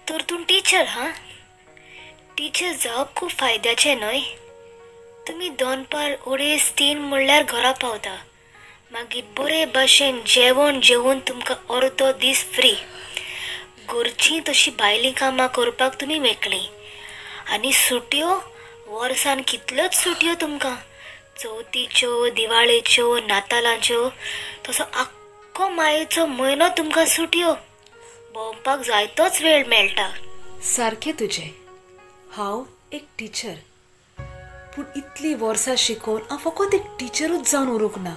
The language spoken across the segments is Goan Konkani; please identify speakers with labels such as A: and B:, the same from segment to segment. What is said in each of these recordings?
A: तर तूं टिचर हा? टिचर जावप खूब फायद्याचें न्हय? तुमी दनपार 2:30-3 म्हणल्यार घरा पावता. मागीर बरे भाशेन जेवण जेवन तुमकां अर्दो दीस फ्री. घरचीं तशीं भायलीं कामां करपाक तुमी मेकळीं. आनी सुटयो वर्सान कितल्योच सुटयो तुमकां, चवथीच्यो, दिवाळेच्यो, नातालांच्यो, तसो आख्खो मायेचो म्हयनो तुमकां सुटयो. भोंवपाक जायतोच वेळ मेळटा.
B: सारकें तुजें. हांव एक टिचर, पूण इतलीं वर्सां शिकोवन हांव फकत एक टिचरूच जावन उरूंक ना.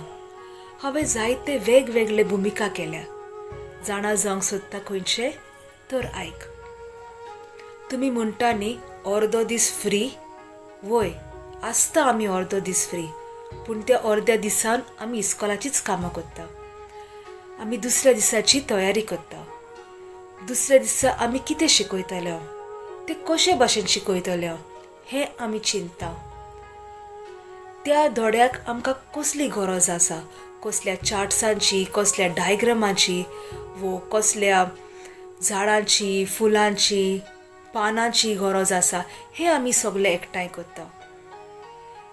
B: हांवें जायते वेगवेगळे भुमिका केल्या. जाणा जावंक सोदता खंयचे? तर आयक. तुमी म्हणटा न्ही अर्दो दीस फ्री? वय आसता आमी अर्दो दीस फ्री, पूण त्या अर्द्या दिसान आमी इस्कॉलाचीच कामां करता. आमी दुसऱ्या दिसाची तयारी करता. दुसऱ्या दिसा आमी कितें शिकयतले, ते कशे भाशेन शिकयतले हें आमी चिंता. त्या धड्याक आमकां कसली गरज आसा, कसल्या चार्ट्सांची, कसल्या डायग्रामाची वो कसल्या झाडांची, फुलांची, पानांची गरज आसा हें आमी सगळें एकठांय करता.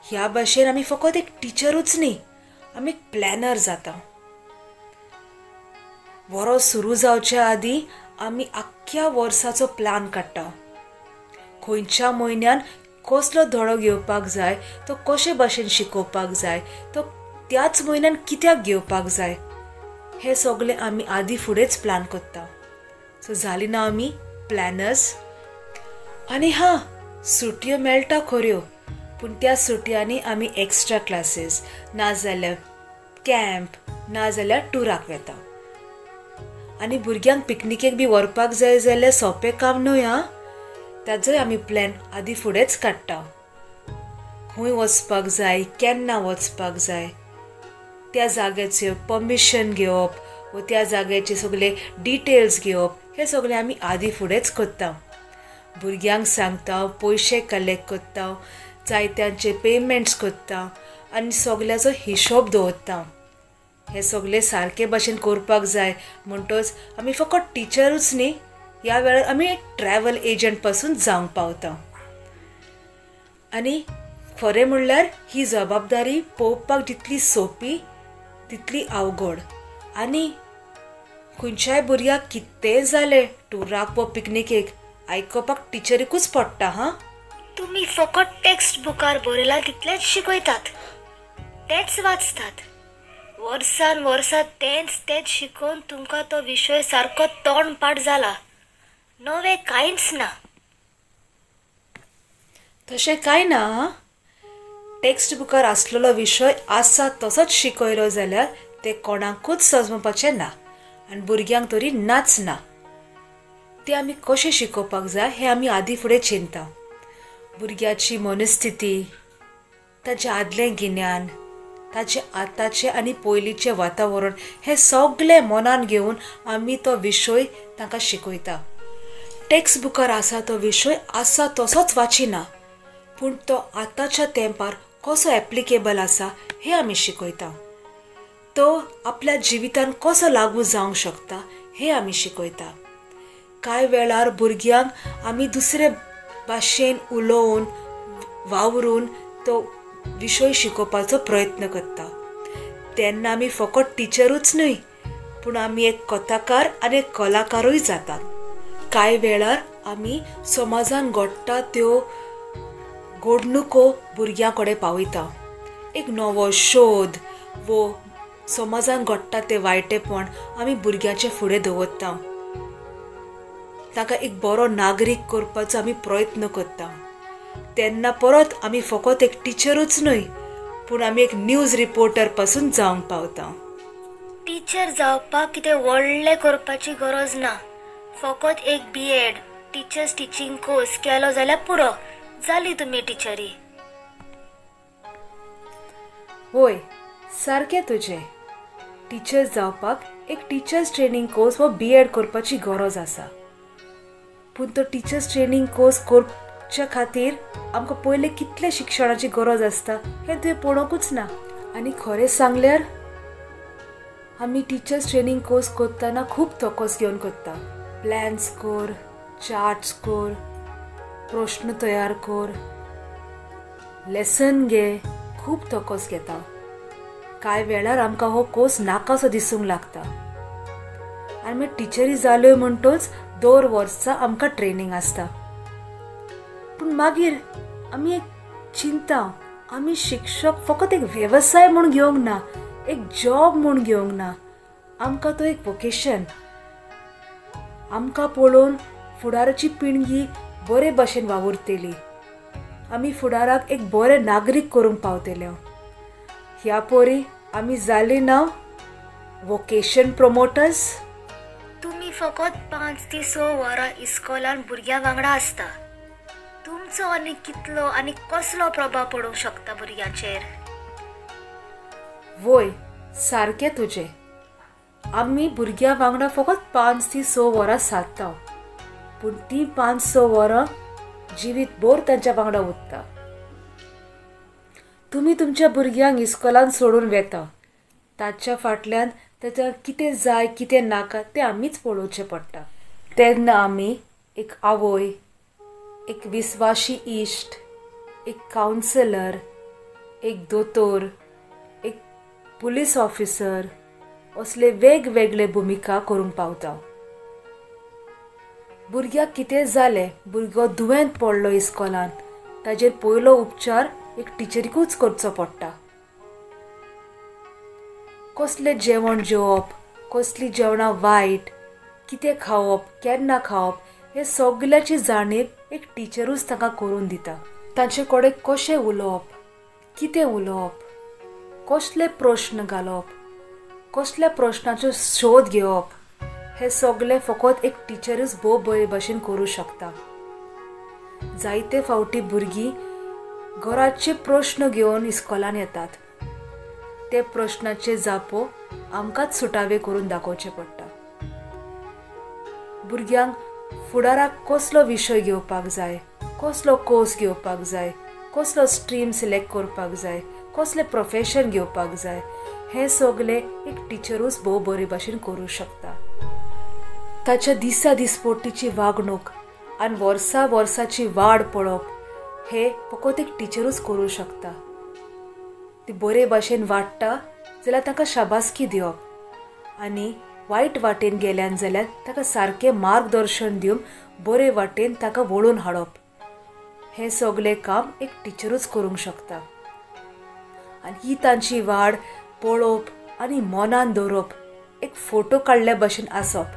B: ह्या भाशेन आमी फकत एक टिचरूच न्ही, आमी एक प्लॅनर जाता. वरोस सुरू जावच्या आदीं आमी आख्ख्या वर्साचो प्लॅन काडटा. खंयच्या म्हयन्यान कसलो धडो घेवपाक जाय, तो कशे भाशेन शिकोवपाक जाय, तो त्याच म्हयन्यान कित्याक घेवपाक जाय, हें सगळें आमी आदीं फुडेंच प्लॅन करता. सो जाली ना आमी प्लॅनर्स. आनी हां, सुटयो मेळटा खऱ्यो, पूण त्या सुटयांनी आमी एक्स्ट्रा क्लासीस नाजाल्यार कॅम्प नाजाल्यार टुराक वेता. आनी भुरग्यांक पिकनिकेक बी व्हरपाक जाय जाल्यार सोंपें काम न्हय आं. ताजोय आमी प्लॅन आदीं फुडेंच काडटा. खंय वचपाक जाय, केन्ना वचपाक जाय, त्या जाग्याचें परमिशन घेवप व त्या जाग्याचे सगळे डिटेल्स घेवप, हें सगळें आमी आदीं फुडेंच करता. भुरग्यांक सांगता, पयशे कलेक्ट करता, जायत्यांचे पेमेंट्स करता आनी सगळ्याचो हिशोब दवरता. हें सगळें सारके भाशेन करपाक जाय म्हणटच आमी फकत टिचरूच न्ही, ह्या वेळार आमी एक ट्रॅवल एजंट पासून जावंक पावता. आनी खरें म्हणल्यार ही जबाबदारी पळोवपाक जितली सोंपी तितली अवघड. आनी खंयच्याय भुरग्याक कितेंय जालें टुराक वा पिकनिकेक, आयकुपाक टिचरीकूच पडटा. हां,
A: तुमी फकत टेक्स्ट बुकार बरयलां तितलेंच शिकयतात, तेंच वाचतात. वर्सान वर्सां तेंच तेंच शिकोवन तुमकां तो विशय सारको तोंडपाठ जाला, नवें कांयच ना.
B: तशें कांय ना. टेक्स्ट बुकार आसलेलो विशय आसा तसोच शिकयलो जाल्यार ते कोणाकूच समजपाचें ना आनी भुरग्यांक तरी नाच ना. ते आमी कशें शिकोवपाक जाय हें आमी आदीं फुडें चिंता. भुरग्याची मनस्थिती, ताचें आदलें गिन्यान, ताचें आतांचें आनी पयलींचें वातावरण हें सगळें मनान घेवन आमी तो विशय तांकां शिकयता. टेक्स्ट बुकार आसा तो विशय आसा तसोच वाचिना, पूण तो आतांच्या तेंपार कसो एप्लिकेबल आसा हें आमी शिकयता. तो आपल्या जिवितान कसो लागू जावंक शकता हें आमी शिकयता. कांय वेळार भुरग्यांक आमी दुसरे भाशेन उलोवन वावरून तो विशय शिकोवपाचो प्रयत्न करता. तेन्ना आमी फकत टिचरूच न्हय, पूण आमी एक कथाकार आनी एक कलाकारूय जातात. कांय वेळार आमी समाजान घडटा त्यो घडणुको भुरग्यां कडेन पावयता. एक नवो शोध वो समाजान घडटा तें वायटेपण आमी भुरग्यांचे फुडें दवरता. ताका एक बरो नागरीक करपाचो आमी प्रयत्न करता. तेन्ना परत आमी फकत एक टिचरूच न्हय, पूण आमी एक न्यूज रिपोर्टर पासून जावंक पावता.
A: टिचर जावपाक कितें व्हडलें करपाची गरज ना. फकत एक B.Ed teachers teaching course केलो जाल्यार पुरो, जाली तुमी टिचरी.
B: होय, सारकें तुजें. टिचर जावपाक एक टिचर्स ट्रेनींग कोर्स वा B.Ed करपाची गरज आसा. पूण तो टिचर्स ट्रेनींग कोर्स करच्या खातीर आमकां पयलें कितले शिक्षणाची गरज आसता हें तुवें पळोवंकूच ना. आनी खरें सांगल्यार आमी टिचर्स ट्रेनींग कोर्स करतना खूब तकस घेवन करता. प्लॅन्स कर, चार्ट्स कर, प्रश्न तयार कर, लेसन घे, खूब तकस घेता. कांय वेळार आमकां हो कोर्स नाकासो दिसूंक लागता. आनी मागीर टिचरी जाल्यो म्हणटच दर वर्सा आमकां ट्रेनींग आसता. पूण मागीर आमी एक चिंता, आमी शिक्षक फकत एक वेवसाय म्हूण घेवंक ना, एक जॉब म्हूण घेवंक ना, आमकां तो एक वोकेशन. आमकां पळोवन फुडाराची पिळगी बरे भशेन वावुरतली, आमी फुडाराक एक बरे नागरीक करूंक पावतले. ह्या परी आमी जाली ना वोकेशन प्रमोटर्स.
A: तुमी फकत 5 ते 6 वरां इस्कोलान भुरग्यां वांगडा आसता. तुमचो आनी कितलो आनी कसलो प्रभाव पडूंक शकता भुरग्यांचेर?
B: वय, सारकें तुजें. आमी भुरग्यां वांगडा फकत 5 ते 6 वरां सादता, पूण तीं 5-6 वरां जिवीत भर तांच्या वांगडा उरता. तुमी तुमच्या भुरग्यांक इस्कोलान सोडून वेता, ताच्या फाटल्यान ताच्या कितें जाय कितें नाका तें आमीच पळोवचें पडटा. तेन्ना आमी एक आवय, एक विस्वाशी इश्ट, एक कावन्सिलर, एक दोतोर, एक पुलीस ऑफिसर असले वेगवेगळे भुमिका करूंक पावता. भुरग्याक कितें जालें, भुरगो दुयेंत पडलो इस्कोलान, ताजेर पयलो उपचार एक टिचरीकूच करचो पडटा. कसलें जेवण जेवप, कसलीं जेवणां वायट, कितें खावप, केन्ना खावप, हें सगळ्याची जाणीव एक टिचरूच तांकां करून दिता. तांचे कडेन कशें उलोवप, कितें उलोवप, कसले प्रश्न घालप, कसल्या प्रश्नाचो शोध घेवप, हें सगळें फकत एक टिचरूच भोव बरे भशेन करूं शकता. जायते फावटी भुरगीं घराचे प्रश्न घेवन इस्कोलान येतात. ते प्रश्नाचे जापो आमकांच सुटावे करून दाखोवचे पडटा. भुरग्यांक फुडाराक कसलो विशय घेवपाक जाय, कसलो कोर्स घेवपाक जाय, कसलो स्ट्रीम सिलेक्ट करपाक जाय, कसलें प्रोफेशन घेवपाक जाय, हें सगळें एक टिचरूच भोव बरे भशेन करूं शकता. ताच्या दिसा दिसपट्टीची वागणूक आनी वर्सा वर्साची वाड पळोवप हें फकत एक टिचरूच करूं शकता. ती बरे भशेन वाडटा जाल्यार ताका शाबासकी दिवप आनी वायट वाटेन गेल्यान जाल्यार ताका सारकें मार्गदर्शन दिवन बरे वाटेन ताका वळोवन हाडप, हें सगळें काम एक टिचरूच करूंक शकता. आनी ही तांची वाड पळोवप आनी मनान दवरप, एक फोटो काडल्या भशेन आसप,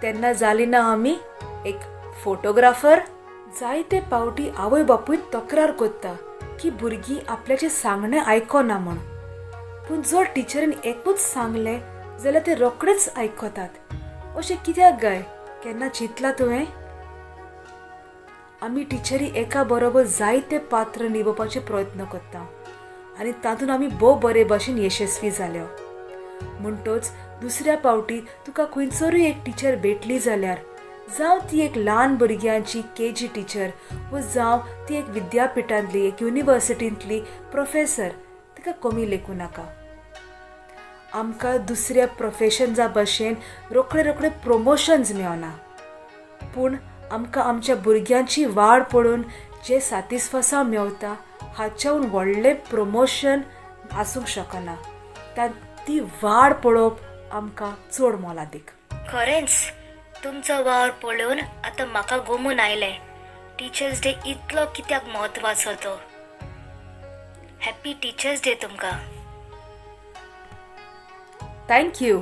B: तेन्ना जाली ना आमी एक फोटोग्राफर. जायते पावटी आवय बापूय तक्रार करता की भुरगीं आपल्याचें सांगणें आयकना म्हूण, पूण जर टिचरीन एकूच सांगलें जाल्यार ते रोखडेच आयकतात. अशें कित्याक गाय, केन्ना चिंतलां तुवें? आमी टिचरी एका बरोबर जायते पात्र निभोवपाचे प्रयत्न करता आनी तातूंत आमी भोव बरे भशेन यशस्वी जाल्यो. म्हणटच दुसऱ्या पावटी तुका खंयसरूय एक टिचर भेटली जाल्यार, जावं ती एक ल्हान भुरग्यांची KG teacher वो जावं ती एक विद्यापिठांतली, एक युनिवर्सिटींतली प्रोफेसर, तिका कमी लेखूं नाका. आमकां दुसऱ्या प्रोफेशन्सा भशेन रोखडे रोखडे प्रमोशन्स मेळना, पूण आमकां आमच्या भुरग्यांची वाड पळोवन जें सातिस्फासांव मेवता हाच्याहून व्हडलें प्रमोशन आसूंक शकना. ती वाड पळोवप आमकां चड मोलादीक.
A: खरेंच तुमचो वावर पळोवन आतां म्हाका गोमून आयलें टिचर्स डे इतलो कित्याक म्हत्वाचो तो. हॅपी टिचर्स डे तुमकां.
B: Thank you.